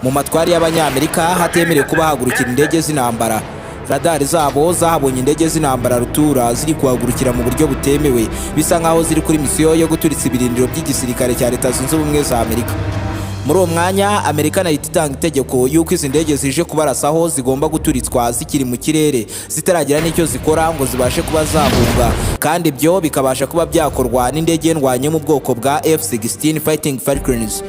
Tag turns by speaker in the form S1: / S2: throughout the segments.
S1: Mu matwari y'Abanyamerika hatemerewe kuba hagurukira indege z'intambara, radari zabo zahabonye indege z'intambara rutura ziri kuhagurukira mu buryo butemewe, bisa nkaho ziri kuri misiyo yo guturitsa ibirindiro by'igisirikare cya Leta Zunze Ubumwe za Amerika. Muri uwo mwanya Amerika nayo ihita itanga itegeko y'uko izi ndege zije kubarasaho zigomba guturitswa zikiri mu kirere, zitaragira n'icyo zikora ngo zibashe kuba zahunga, kandi ibyo bikabasha kuba byakorwa n'indege ndwanya mu bwoko bwa F-16 Fighting Falcons.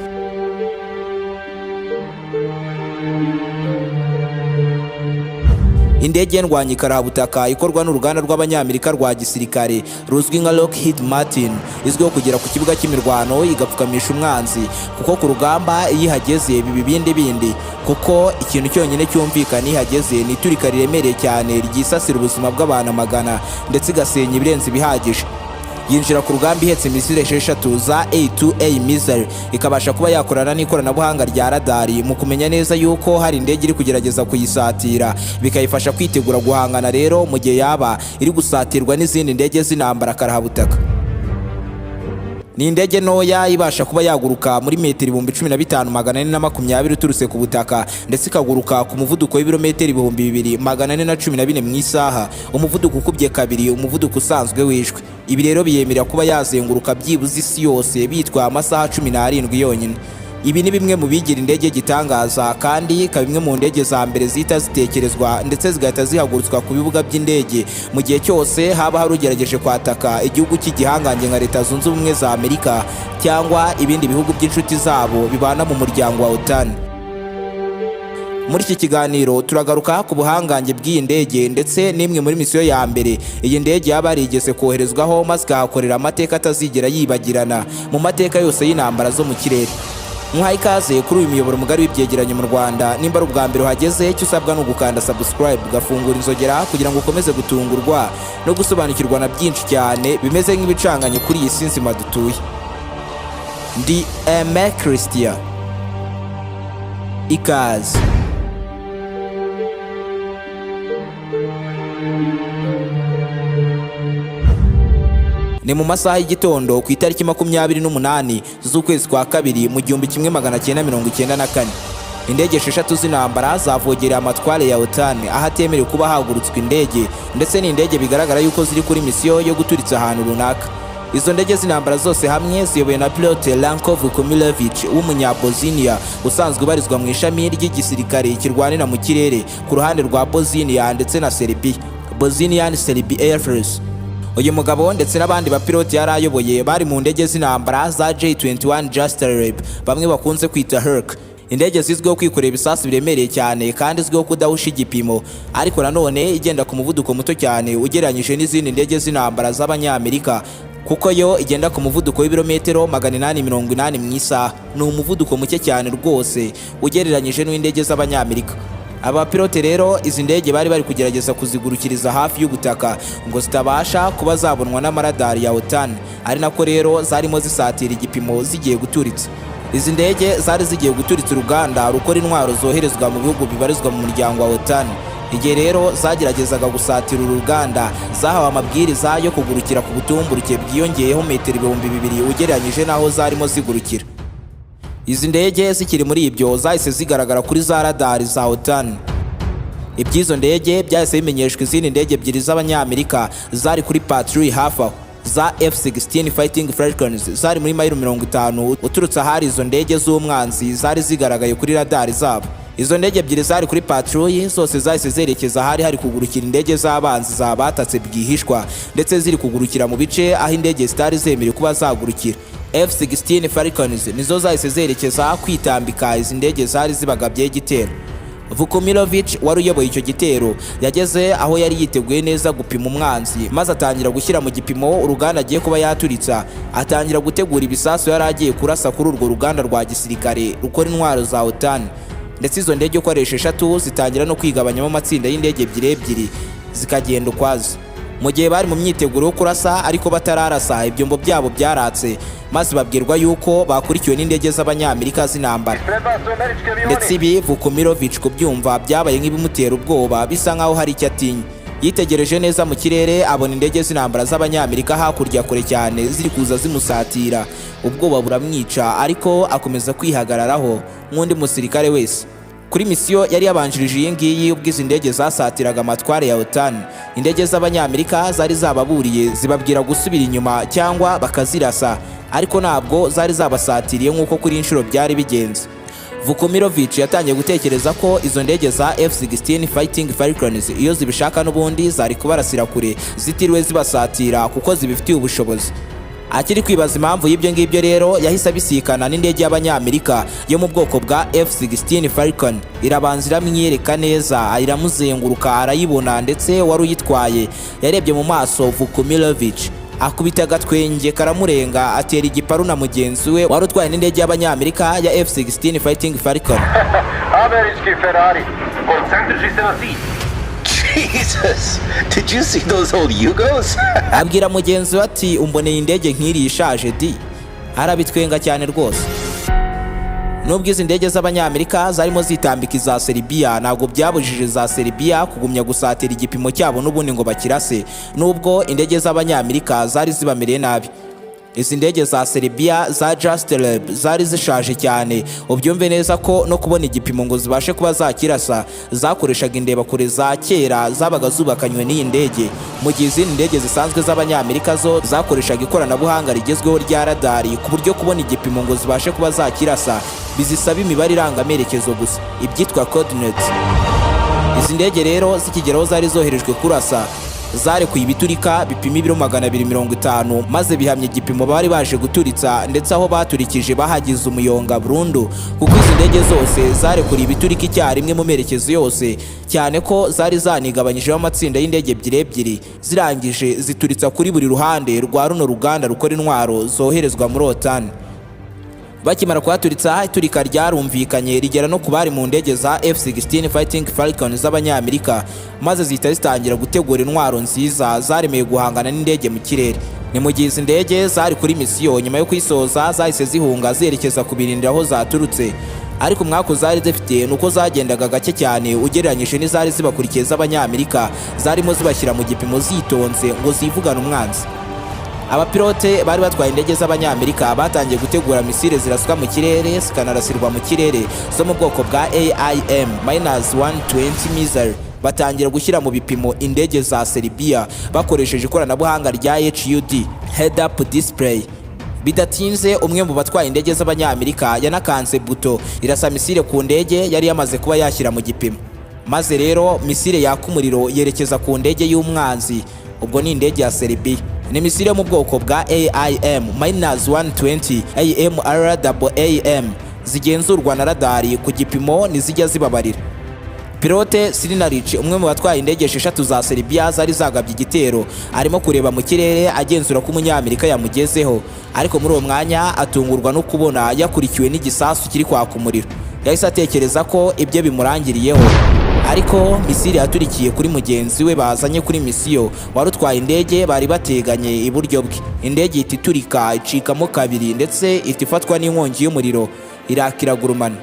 S1: Indege ndwanya ikarahabutaka ikorwa n'uruganda rw'Abanyamerika rwa gisirikare ruzwi nka Lockheed Martin, izwiho kugera ku kibuga cy'imirwano igapfukamisha umwanzi, kuko ku rugamba iyo ihageze biba ibindi bindi, kuko ikintu cyonyine cyumvikana iyo ihageze ni iturika riremereye cyane ryisasira ubuzima bw'abantu amagana, ndetse igasenya ibirenze ibihagije. Yinjira ku rugamba ihetse misile 6 za A2A missile, ikabasha kuba yakorana n'ikoranabuhanga rya radari mu kumenya neza yuko hari indege iri kugerageza kuyisatira, bikayifasha kwitegura guhangana rero mu gihe yaba iri gusatirwa n'izindi ndege z'intambara karahabutaka. Ni indege ntoya ibasha kuba yaguruka muri metero 15,420 uturutse ku butaka, ndetse ikaguruka ku muvuduko w'ibirometero 2414 mu isaha, umuvuduko ukubye kabiri umuvuduko usanzwe w'ijwi. Ibi rero biyemerera kuba yazenguruka byibuze isi yose bitwaye amasaha 17 yonyine. Ibi ni bimwe mu bigira indege gitangaza, kandi ikaba imwe mu ndege za mbere zihita zitekerezwa ndetse zigahita zihagurutswa ku bibuga by'indege mu gihe cyose haba hari ugerageje kwataka igihugu cy'igihangange nka Leta Zunze Ubumwe za Amerika cyangwa ibindi bihugu by'inshuti zabo bibana mu muryango wa OTAN. Muri iki kiganiro turagaruka ku buhangange bw'iyi ndege ndetse n'imwe muri misiyo ya mbere iyi ndege yaba yarigeze koherezwaho, maze ikahakorera amateka atazigera yibagirana mu mateka yose y'intambara zo mu kirere. Muhaye ikaze kuri uyu muyoboro mugari w'ibyegeranyo mu Rwanda. Nimba ari ubwa mbere uhageze, icyo usabwa ni ugukanda subscribe, ugafungura inzogera kugira ngo ukomeze gutungurwa no gusobanukirwa na byinshi cyane bimeze nk'ibicanganye kuri iyi si nzima dutuye. Ndi Aime Christian, ikaze. Ni mu masaha y'igitondo ku itariki 28 z'ukwezi kwa kabiri mu 1994, indege 6 z'intambara zavogereye amatware ya OTAN ahatemerewe kuba hagurutswa indege, ndetse ni indege bigaragara yuko ziri kuri misiyo yo guturitsa ahantu runaka. Izo ndege z'intambara zose hamwe ziyobowe na pilote Ranko Vukomirovic w'umunyabosnia, usanzwe ubarizwa mu ishami ry'igisirikare kirwanira mu kirere ku ruhande rwa Bosnia ndetse na Serbia, Bosnian Serb Air Force. Uyu mugabo ndetse n'abandi bapiloti yari ayoboye bari mu ndege z'intambara za J21 Jastreb, bamwe bakunze kwita Herc, indege zizwiho kwikorera ibisasu biremereye cyane kandi izwiho kudahusha igipimo, ariko nanone igenda ku muvuduko muto cyane ugereranyije n'izindi ndege z'intambara z'Abanyamerika, kuko yo igenda ku muvuduko w'ibirometero 880 mu isaha. Ni umuvuduko muke cyane rwose ugereranyije n'uw'indege z'Abanyamerika. Abapilote rero izi ndege bari bari kugerageza kuzigurukiriza hafi y'ubutaka ngo zitabasha kuba zabonwa n'amaradari ya OTAN, ari nako rero zarimo zisatira igipimo zigiye guturitsa. Izi ndege zari zigiye guturitsa uruganda rukora intwaro zoherezwa mu bihugu bibarizwa mu muryango wa OTAN. Igihe rero zageragezaga gusatira uru ruganda, zahawe amabwiriza yo kugurukira ku butumburuke bwiyongeyeho metero 2000 ugereranyije n'aho zarimo zigurukira. Izi ndege zikiri muri ibyo zahise zigaragara kuri za radari za OTAN. Iby'izo ndege byahise bimenyeshwa izindi ndege ebyiri z'Abanyamerika zari kuri patrouille hafi aho, za F-16 Fighting Falcons, zari muri mayiro 50 uturutse ahari izo ndege z'umwanzi zari zigaragaye kuri radari zabo. Izo ndege ebyiri zari kuri patrouille zose zahise zerekeza ahari hari kugurukira indege z'abanzi zabatatse bwihishwa, ndetse ziri kugurukira mu bice aho indege zitari zemerewe kuba zagurukira. F-16 Falcons nizo zahise zerekeza kwitambika izi ndege zari zibagabyeho igitero. Vukomirovic wari uyoboye icyo gitero yageze aho yari yiteguye neza gupima umwanzi, maze atangira gushyira mu gipimo uruganda agiye kuba yaturitsa, atangira gutegura ibisasu yari agiye kurasa kuri urwo ruganda rwa gisirikare rukora intwaro za OTAN. Ndetse izo ndege uko ari 6 zitangira no kwigabanyamo amatsinda y'indege ebyiri ebyiri zikagenda ukwazo. Mu gihe bari mu myiteguro yo kurasa ariko batararasa, ibyombo byabo byaratse, maze babwirwa yuko bakurikiwe n'indege z'Abanyamerika z'intambara. Ndetse ibi Vukomirovic kubyumva byabaye nk'ibimutera ubwoba, bisa nkaho hari icyo atinya. Yitegereje neza mu kirere, abona indege z'intambara z'Abanyamerika hakurya kure cyane ziri kuza zimusatira. Ubwoba buramwica, ariko akomeza kwihagararaho nk'undi musirikare wese. Kuri misiyo yari yabanjirije iyi ngiyi, ubwo izi ndege zasatiraga amatware ya OTAN, indege z'Abanyamerika zari zababuriye, zibabwira gusubira inyuma cyangwa bakazirasa, ariko ntabwo zari zabasatiriye nk'uko kuri inshuro byari bigenze. Vukomirovic yatangiye gutekereza ko izo ndege za F-16 Fighting Falcons iyo zibishaka n'ubundi zari kubarasira kure zitiriwe zibasatira, kuko zibifitiye ubushobozi. Akiri kwibaza impamvu y'ibyo ngibyo rero, yahise abisikana n'indege y'Abanyamerika yo mu bwoko bwa F-16 Falcon. Irabanza iramwiyereka neza, iramuzenguruka, arayibona, ndetse wari uyitwaye yarebye mu maso Vukomirovic akubita agatwenge karamurenga, atera igiparu na mugenzi we wari utwaye n'indege y'Abanyamerika ya F-16 Fighting Falcon.
S2: Američki Ferrari. Koncentriši se na cilj.
S3: Jesus! Did you see those old Yugos?
S1: Abwira mugenzi we ati: "Umboneye indege nk'iriya ishaje di." Arabitwenga cyane rwose. Nubwo izi ndege z'Abanyamerika zarimo zitambika iza Seribiya, ntabwo byabujije za Seribiya kugumya gusatira igipimo cyabo n'ubundi ngo bakirase, nubwo indege z'Abanyamerika zari zibamereye nabi. Izi ndege za Seribiya za Jastreb zari zishaje cyane. Ubyumve neza ko no kubona igipimo ngo zibashe kuba zakirasa, zakoreshaga indebakure za kera zabaga zubakanywe n'iyi ndege, mu gihe izindi ndege zisanzwe z'Abanyamerika zo zakoreshaga ikoranabuhanga rigezweho rya radari, ku buryo kubona igipimo ngo zibashe kuba zakirasa bizisaba imibare iranga amerekezo gusa, ibyitwa coordinates. Izi ndege rero zikigeraho zari zoherejwe kurasa, zarekuye ibiturika bipima ibiro 250, maze bihamya igipimo bari baje guturitsa, ndetse aho baturikije bahagize umuyonga burundu, kuko izi ndege zose zarekuriye ibiturika icyarimwe mu merekezo yose, cyane ko zari zanigabanyijeho amatsinda y'indege ebyiri ebyiri. Zirangije zituritsa kuri buri ruhande rwa runo ruganda rukora intwaro zoherezwa muri OTAN. Bakimara kuhaturitsa, iturika ryarumvikanye rigera no ku bari mu ndege za F-16 Fighting Falcon z'Abanyamerika, maze zihita zitangira gutegura intwaro nziza zaremeye guhangana n'indege mu kirere. Ni mu gihe izi ndege zari kuri misiyo, nyuma yo kuyisoza zahise zihunga zerekeza ku birindiro aho zaturutse, ariko umwaku zari zifite ni uko zagendaga gake cyane ugereranyije n'izari zibakurikiye z'Abanyamerika, zarimo zibashyira mu gipimo zitonze ngo zivugane umwanzi. Abapilote bari batwaye indege z'Abanyamerika batangiye gutegura misile ziraswa mu kirere zikanarasirwa mu kirere zo mu bwoko bwa AIM 120 missile, batangira gushyira mu bipimo indege za Serbia bakoresheje ikoranabuhanga rya HUD, head up display. Bidatinze umwe mu batwaye indege z'Abanyamerika yanakanze buto irasa misile ku ndege yari yamaze kuba yashyira mu gipimo, maze rero misile yaka umuriro yerekeza ku ndege y'umwanzi. Ubwo ni indege ya Serbia, ni misile yo mu bwoko bwa AIM 120 AMRAAM zigenzurwa na radari ku gipimo, ntizijya zibabarira. Pilote Silinarich, umwe mu batwaye indege esheshatu za Serbia zari zagabye igitero, arimo kureba mu kirere agenzura ko Umunyamerika yamugezeho, ariko muri uwo mwanya atungurwa no kubona yakurikiwe n'igisasu kiri kwaka umuriro. Yahise atekereza ko ibyo bimurangiriyeho, ariko misile yaturikiye kuri mugenzi we bazanye kuri misiyo wari utwaye indege bari bateganye iburyo bwe. Indege ihita iturika icikamo kabiri, ndetse ihita ifatwa n'inkongi y'umuriro, irakiragurumana.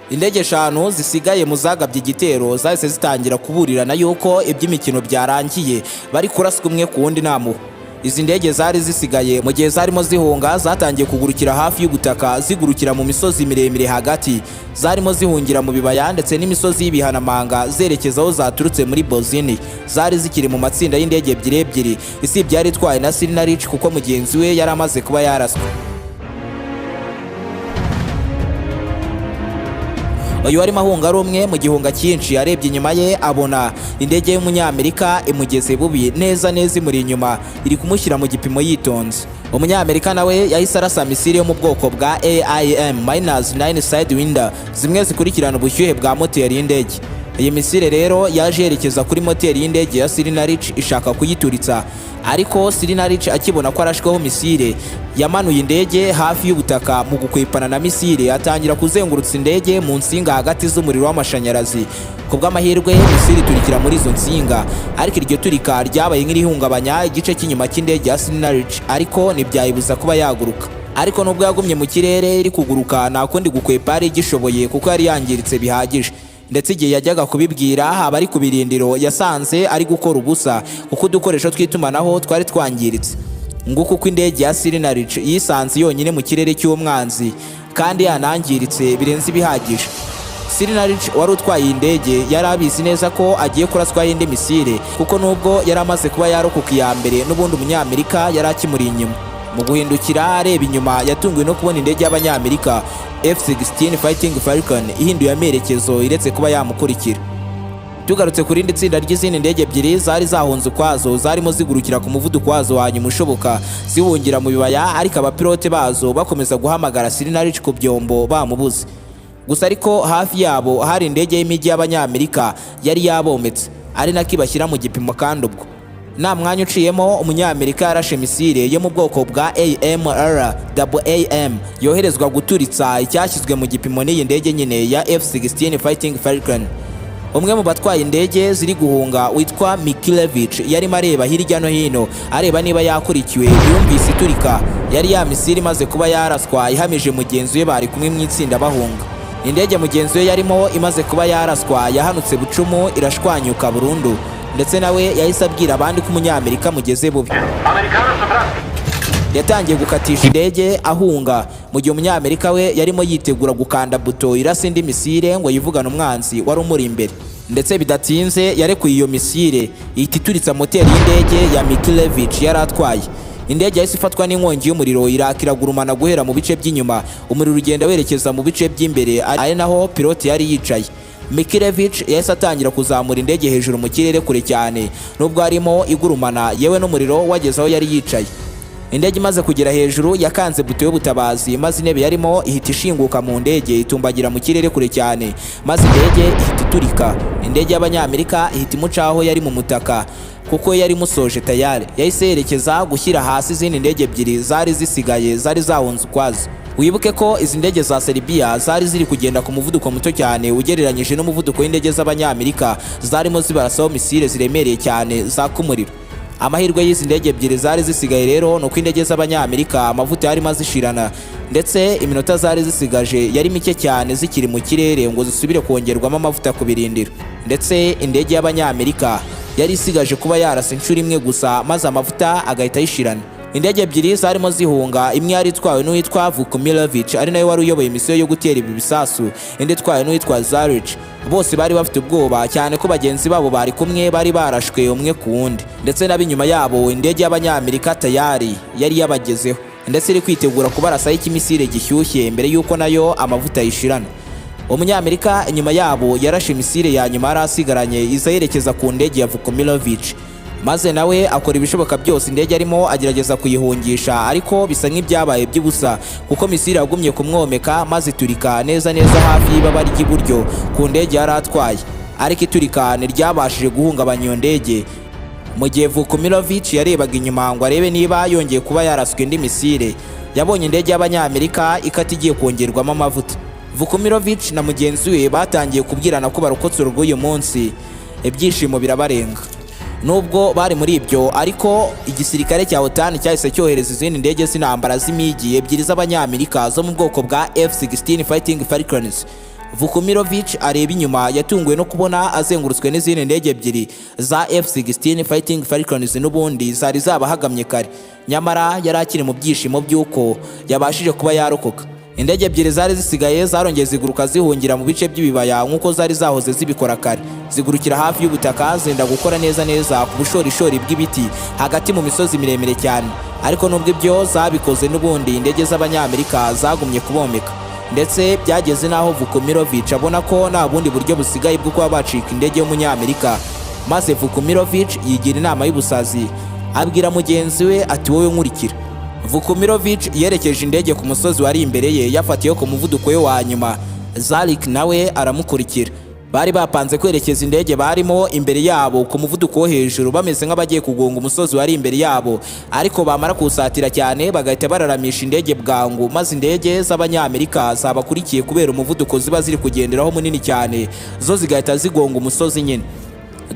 S1: Indege eshanu zisigaye mu zagabye igitero zahise zitangira kuburirana yuko iby'imikino byarangiye, bari kuraswa umwe ku wundi nta mpuhwe. Izi ndege zari zisigaye, mu gihe zarimo zihunga, zatangiye kugurukira hafi y'ubutaka, zigurukira mu misozi miremire hagati. Zarimo zihungira mu bibaya ndetse n'imisozi y'ibihanamanga zerekeza aho zaturutse muri Bosnie. Zari zikiri mu matsinda y'indege ebyiri ebyiri, isibye yari itwaye na Silinarich, kuko mugenzi we yari amaze kuba yaraswe. Uyu warimo ahunga ari umwe mu gihunga cyinshi, arebye inyuma ye abona indege y'Umunyamerika imugeze bubi neza neza, imuri inyuma, iri kumushyira mu gipimo yitonze. Umunyamerika nawe yahise arasa misile yo mu bwoko bwa AIM 9 Sidewinder, zimwe zikurikirana ubushyuhe bwa moteri y'indege. Iyi misile rero yaje yerekeza kuri moteri y'indege ya Silinarich ishaka kuyituritsa, ariko Silinarich akibona ko arashweho misile, yamanuye indege hafi y'ubutaka mu gukwepana na misile, atangira kuzengurutsa indege mu nsinga hagati z'umuriro w'amashanyarazi. Ku bw'amahirwe misile iturikira muri izo nsinga, ariko iryo turika ryabaye nk'irihungabanya igice cy'inyuma cy'indege ya Silinarich, ariko ntibyayibuza kuba yaguruka. Ariko nubwo yagumye mu kirere iri kuguruka, nta kundi gukwepa yari igishoboye kuko yari yangiritse bihagije. Ndetse igihe yajyaga kubibwira abari ku birindiro, yasanze ari gukora ubusa kuko udukoresho tw'itumanaho twari twangiritse. Nguko uko indege ya Sirinarich yisanze yonyine mu kirere cy'umwanzi kandi yanangiritse birenze ibihagije. Sirinarich wari utwaye iyi ndege yari abizi neza ko agiye kuraswaho indi misile, kuko nubwo yari amaze kuba yarokoka iya mbere, n'ubundi umunyamerika yari akimuri inyuma. Mu guhindukira areba inyuma, yatunguwe no kubona indege y'abanyamerika F-16 Fighting Falcon ihinduye amerekezo, iretse kuba yamukurikira. Tugarutse ku rindi tsinda ry'izindi ndege ebyiri zari zahunze ukwazo, zarimo zigurukira ku muvuduko wazo wa nyuma ushoboka, zihungira mu bibaya, ariko abapilote bazo bakomeza guhamagara Sirinarich ku byombo bamubuze. Gusa ariko hafi yabo hari indege y'imijyi y'abanyamerika yari yabometse, ari nako ibashyira mu gipimo. Kandi ubwo nta mwanya uciyemo, umunyamerika yarashe misile yo mu bwoko bwa AMR AM yoherezwa guturitsa icyashyizwe mu gipimo n'iyi ndege nyine ya F-16 Fighting Falcon. Umwe mu batwaye indege ziri guhunga witwa Mikilevich yarimo areba hirya no hino, areba niba yakurikiwe. Yumvise iturika. Yari ya misile imaze kuba yaraswa ihamije mugenzi we bari kumwe mu itsinda bahunga. Indege mugenzi we yarimo imaze kuba yaraswa yahanutse bucumu, irashwanyuka burundu. Ndetse nawe yahise abwira abandi ko umunyamerika mugeze bubi.
S2: Americano sopra.
S1: Yatangiye gukatisha indege ahunga, mu gihe umunyamerika we yarimo yitegura gukanda buto irasa indi misile ngo yivugane umwanzi wari umuri imbere. Ndetse bidatinze yarekuye iyo misile, ihita ituritsa moteri y'indege ya Mikilevich yari atwaye. Indege yahise ifatwa n'inkongi y'umuriro, iraka, iragurumana guhera mu bice by'inyuma, umuriro ugenda werekeza mu bice by'imbere, ari naho pilote yari yicaye. Mikilevich yahise atangira kuzamura indege hejuru mu kirere kure cyane, nubwo harimo igurumana, yewe n'umuriro wageze aho yari yicaye. Indege imaze kugera hejuru, yakanze buto y'ubutabazi, maze intebe yarimo ihita ishinguka mu ndege, itumbagira mu kirere kure cyane, maze indege ihita iturika. Indege y'abanyamerika ihita imucaho yari mu mutaka, kuko yari imusoje tayari. Yahise yerekeza gushyira hasi izindi ndege ebyiri zari zisigaye, zari zahunze ukwazo. Wibuke ko izi ndege za Serbia zari ziri kugenda ku muvuduko muto cyane ugereranyije n'umuvuduko w'indege z'abanyamerika zarimo zibarasaho misile ziremereye cyane zaka umuriro. Amahirwe y'izi ndege ebyiri zari zisigaye rero ni uko indege z'abanyamerika amavuta yarimo azishirana, ndetse iminota zari zisigaje yari mike cyane zikiri mu kirere ngo zisubire kongerwamo amavuta ku birindiro. Ndetse indege y'abanyamerika yari isigaje kuba yarasa inshuro imwe gusa, maze amavuta agahita ayishirana. Indege ebyiri zarimo zihunga, imwe yari itwawe n'uwitwa Vukomirovic, ari nawe wari uyoboye misiyo yo gutera ibi bisasu, indi itwawe n'uwitwa Zaric. Bose bari bafite ubwoba cyane ko bagenzi babo bari kumwe bari barashwe umwe ku wundi, ndetse n'ab'inyuma yabo indege y'abanyamerika tayari yari yabagezeho, ndetse iri kwitegura kubarasaho ikimisile gishyushye mbere y'uko nayo amavuta yishirana. Umunyamerika inyuma yabo yarashe misile ya nyuma yari asigaranye, iza yerekeza ku ndege ya Vukomirovic, maze nawe akora ibishoboka byose indege arimo agerageza kuyihungisha, ariko bisa nk'ibyabaye by'ubusa, kuko misile yagumye kumwomeka, maze iturika neza neza hafi y'ibaba ry'iburyo ku ndege yari atwaye. Ariko iturika ntiryabashije guhungabanya iyo ndege. Mu gihe Vukomirovic yarebaga inyuma ngo arebe niba yongeye kuba yaraswe indi misile, yabonye indege y'abanyamerika ikata igiye kongerwamo amavuta. Vukomirovic na mugenzi we batangiye kubwirana ko barokotse urw'uyu munsi, ibyishimo birabarenga. Nubwo bari muri ibyo ariko, igisirikare cya OTAN cyahise cyohereza izindi ndege z'intambara z'imigi ebyiri z'abanyamerika zo mu bwoko bwa F-16 Fighting Falcons. Vukomirovic areba inyuma, yatunguwe no kubona azengurutswe n'izindi ndege ebyiri za F-16 Fighting Falcons n'ubundi zari zabahagamye kare. Nyamara yari akiri mu byishimo by'uko yabashije kuba yarokoka. Indege ebyiri zari zisigaye zarongeye ziguruka zihungira mu bice by'ibibaya nk'uko zari zahoze zibikora kare, zigurukira hafi y'ubutaka, zenda gukora neza neza ku bushorishori bw'ibiti hagati mu misozi miremire cyane. Ariko nubwo ibyo zabikoze, n'ubundi indege z'abanyamerika zagumye kubomeka, ndetse byageze n'aho Vukomirovic abona ko nta bundi buryo busigaye bwo kuba bacika indege y'umunyamerika, maze Vukomirovic yigira inama y'ubusazi, abwira mugenzi we ati: "Wowe nkurikira." Vukomirovic yerekeje indege ku musozi wari imbere ye, yafatiyeho ku muvuduko we wa nyuma. Zalik nawe aramukurikira. Bari bapanze kwerekeza indege barimo imbere yabo ku muvuduko wo hejuru, bameze nk'abagiye kugonga umusozi wari imbere yabo, ariko bamara kuwusatira cyane bagahita bararamisha indege bwangu, maze indege z'abanyamerika zabakurikiye, kubera umuvuduko ziba ziri kugenderaho munini cyane, zo zigahita zigonga umusozi nyine.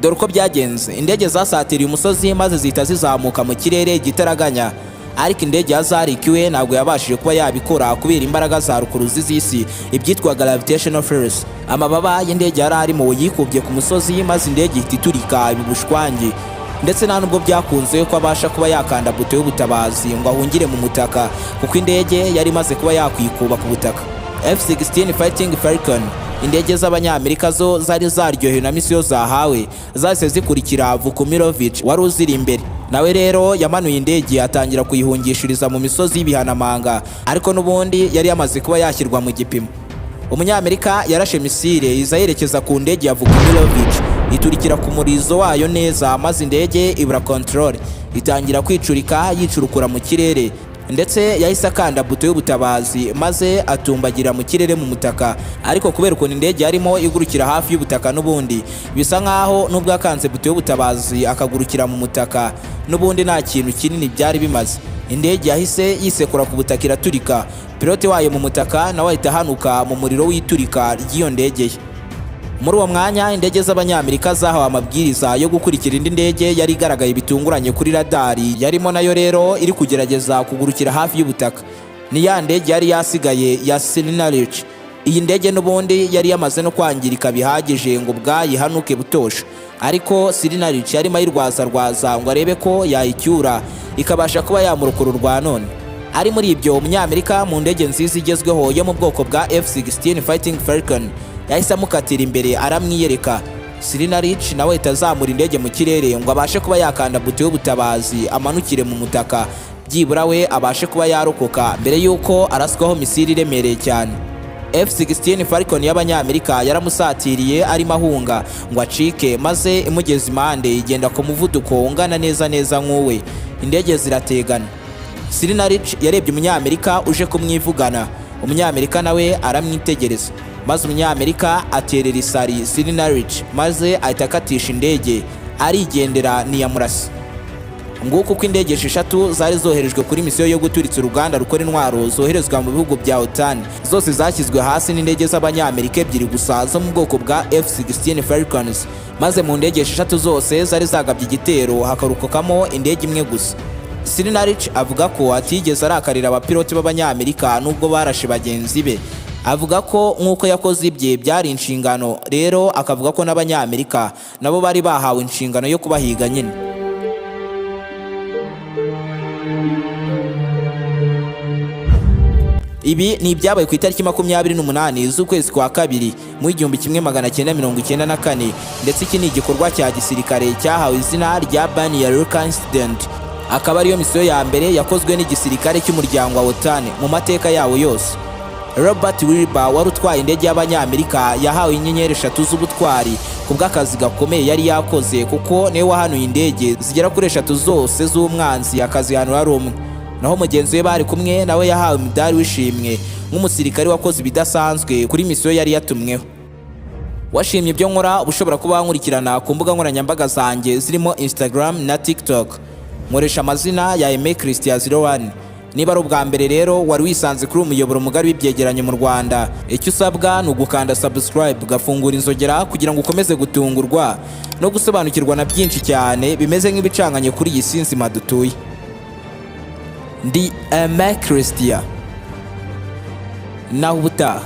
S1: Dore uko byagenze: indege zasatiriye umusozi, maze zihita zizamuka mu kirere igitaraganya. Ariko indege ya Zarek we ntabwo yabashije kuba yabikora kubera imbaraga za rukuruzi z'isi, ibyitwa gravitational force. Amababa y'indege yari arimo yikubye ku musozi, maze indege ihita iturika ibibushwangi. Ndetse nta nubwo byakunze ko abasha kuba yakanda buto y'ubutabazi ngo ahungire mu mutaka, kuko indege yari imaze kuba yakwikuba ku butaka. F-16 Fighting Falcon, indege z'Abanyamerika zo zari zaryohewe na misiyo zahawe, zahise zikurikira Vukumirovic wari uziri imbere. Nawe rero yamanuye indege, atangira kuyihungishiriza mu misozi y'ibihanamanga, ariko n'ubundi yari yamaze kuba yashyirwa mu gipimo. Umunyamerika yarashe misile iza yerekeza ku ndege ya Vukumirovic, iturikira ku murizo wayo neza, maze indege ibura control, itangira kwicurika, yicurukura mu kirere. Ndetse yahise akanda buto y'ubutabazi, maze atumbagira mu kirere mu mutaka. Ariko kubera ukuntu indege yarimo igurukira hafi y'ubutaka, n'ubundi bisa nkaho nubwo yakanze buto y'ubutabazi akagurukira mu mutaka, n'ubundi nta kintu kinini byari bimaze. Indege yahise yisekura ku butaka, iraturika. Pilote wayo mu mutaka nawe ahita ahanuka mu muriro w'iturika ry'iyo ndege ye. Muri uwo mwanya, indege z'Abanyamerika zahawe amabwiriza yo gukurikira indi ndege yari igaragaye bitunguranye kuri radari, yarimo nayo rero iri kugerageza kugurukira hafi y'ubutaka. Ni ya ndege yari yasigaye ya Silinarich. Iyi ndege n'ubundi yari yamaze no kwangirika bihagije ngo ubwayihanuke butosha, ariko Silinarich yarimo ayirwazarwaza ngo arebe ko yayicyura, ikabasha kuba yamurokora urwa none. Ari muri ibyo, Umunyamerika mu ndege nziza igezweho yo mu bwoko bwa F-16 Fighting Falcon yahise amukatira imbere, aramwiyereka. Silinarich nawe ahita azamura indege mu kirere ngo abashe kuba yakanda buto y'ubutabazi, amanukire mu mutaka, byibura we abashe kuba yarokoka mbere y'uko araswaho misile iremereye cyane. F-16 Falcon y'Abanyamerika yaramusatiriye arimo ahunga ngo acike, maze imugeze impande, igenda ku muvuduko ungana neza neza nk'uwe. Indege zirategana. Silinarich yarebye Umunyamerika uje kumwivugana, Umunyamerika nawe aramwitegereza, maze Umunyamerika aterera isari Silinarich, maze ahita akatisha indege arigendera, ntiyamurasa. Nguko uko indege 6 zari zoherejwe kuri misiyo yo guturitsa uruganda rukora intwaro zoherezwa mu bihugu bya OTAN zose zashyizwe hasi n'indege z'Abanyamerika ebyiri gusa zo mu bwoko bwa F-16 Falcons, maze mu ndege 6 zose zari zagabye igitero hakarokokamo indege imwe gusa. Silinarich avuga ko atigeze arakarira abapiloti b'Abanyamerika nubwo barashe bagenzi be. Avuga ko nk'uko yakoze ibye byari inshingano, rero akavuga ko n'Abanyamerika nabo bari bahawe inshingano yo kubahiga nyine. Ibi ni ibyabaye ku itariki 28 z'ukwezi kwa kabiri mu 1994, ndetse iki ni igikorwa cya gisirikare cyahawe izina rya Banja Luka Incident, akaba ariyo misiyo ya mbere yakozwe n'igisirikare cy'umuryango wa OTAN mu mateka yawo yose. Robert Wilbur wari utwaye indege y'Abanyamerika yahawe inyenyeri eshatu z'ubutwari ku bw'akazi gakomeye yari yakoze, kuko niwe wahanuye indege zigera kuri eshatu zose z'umwanzi, akazihanura ari umwe. Naho mugenzi we bari kumwe nawe yahawe umudari w'ishimwe nk'umusirikare wakoze ibidasanzwe kuri misiyo yari yatumweho. Washimye ibyo nkora, uba ushobora kuba wankurikirana ku mbuga nkoranyambaga zanjye zirimo Instagram na TikTok, nkoresha amazina ya Aime Christian 01. Niba ari ubwa mbere rero wari wisanze kuri uyu muyoboro mugari w'ibyegeranyo mu Rwanda, icyo usabwa ni ugukanda subscribe, ugafungura inzogera kugira ngo ukomeze gutungurwa no gusobanukirwa na byinshi cyane bimeze nk'ibicanganye kuri iyi si nzima dutuye. Ndi Aime Christian, naho ubutaha.